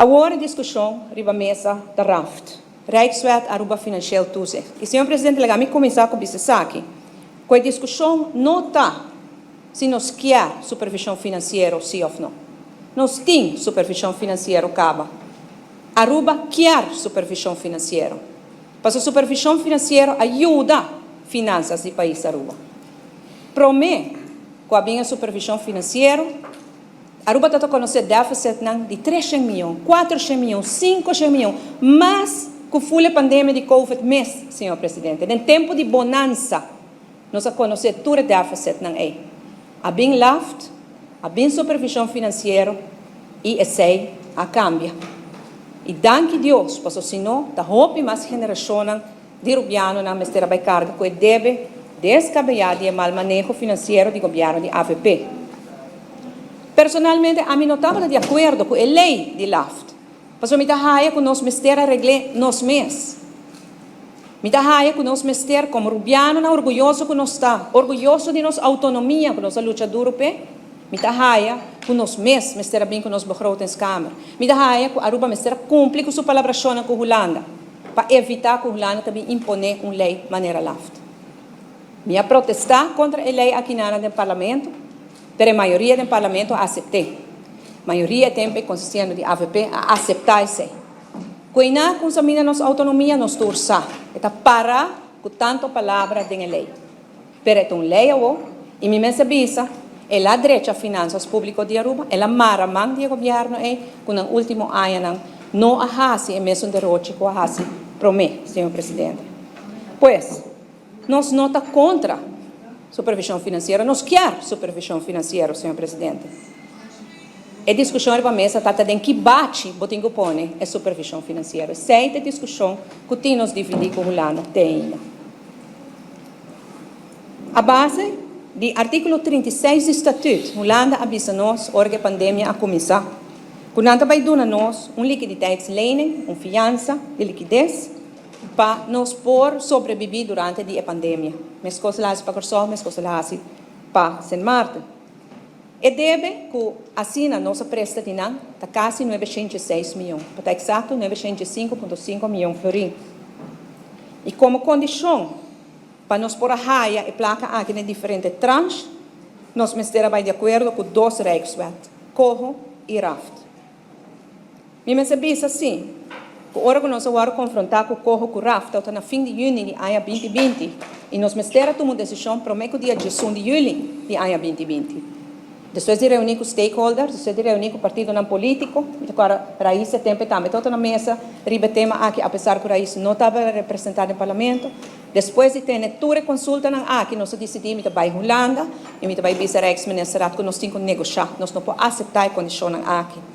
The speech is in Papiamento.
Awor e diskushon riba mesa ta RAFT, Rijkswet Aruba Financieel Toezicht. I señor Presidente laga mi kuminsá ku bisa esaki, ku e diskushon no ta si nos kier supervishon finansiero si òf no. Nos tin supervishon finansiero kaba. Aruba kier supervishon finansiero. Pasobra supervishon finansiero a yuda finansas di pais Aruba. Promé ku a bin e supervishon finansiero, Aruba ta ta konosé deficitnan di treshen mion, kuatershen mion, sinkoshen mion, mas ku ful e pandemia di covid mes, señor Presidente. Den tempu di bonansa nos a konosé tur e deficitnan ei. A bin LAFT, a bin supervishon finansiero i esei a kambia. I danki Dios, paso si no ta hopi mas generashonnan di rubianonan mester a bai karga ku e debe deskabeyá di e mal maneho finansiero di gobièrnu di avp. Personalmente ami no tabata di akuerdo ku e lei di LAFT, pasobra mi ta haya ku nos mester a regl'é nos mes. Mi ta haya ku nos mester, komo rubianonan orguyoso ku nos ta, orguyoso di nos outonomia ku nos a lucha duru p'e, mi ta haya ku nos mes mester a bin ku nos begrotingskamer. Mi ta haya ku Aruba mester a kumpli ku su palabrashonnan ku Hulanda. Pa evitá ku Hulanda ta bin imponé un lei manera LAFT. Mi a protestá kontra e lei akinana den parlamento, pero e mayoria den parlamento a asept'é. Mayoria e tempu ei konsistiendo di avp a aseptá esei. Ku einá kunsamina nos outonomia nos tur sa. E ta pará ku tantu palabra den e lei. Pero e ta un ley awo y mi mester bisa el a drecha finanzas publico di Aruba, el a mara man di e gobierno ey cu nan ultimo añanan no a haci e mesun derochi cu a haci prome, señor Presidente. Pues, nos no ta contra supervision financiero, nos kier supervision financiero, señor Presidente. E discusion riba mesa ta ta den ki bachi bo tin cu pone e supervision financiero. Esey ta e discusion cu tin nos dividi cu Hulanda te ainda. A base di artíkulo 36 di Statüt, Hulanda a bisa nos ora ku e pandemia a kuminsá, ku nan ta bai duna nos un likiditeitslening, un fiansa di likides, pa nos por sobrebibí durante di e pandemia. Meskos el a hasi pa Kòrsou, meskos el a hasi pa Sint Maarten. E debe ku asina nos a presta di nan ta kasi 906 mion, pa ta eksakto 905.5 mion florin. I komo kondishon pa nos por a haya e plaka aki den diferente tranche, nos mester a bai di akuerdo ku dos Rijkswet, Coho i Raft. Mi mester bisa si, ku ora ku nos a wòrdu konfrontá ku Coho ku Raft tabata na fin di yüni di aña 2020 i nos mester a tuma un desishon promé ku dia 11 di yüli di aña 2020. Despues di reuní ku stakeholders, despues di reuní ku partidonan polítiko, mi ta kòrda Raiz e tempu tambe tabata na mesa riba e tema aki apesar ku Raiz no tabata representá den parlamento. Despues di tene tur e konsultanan aki nos a disidí mi ta bai Hulanda i mi ta bai bisa Rijksministerraad ku nos tin ku negoshá, nos no por aseptá e kondishonnan aki.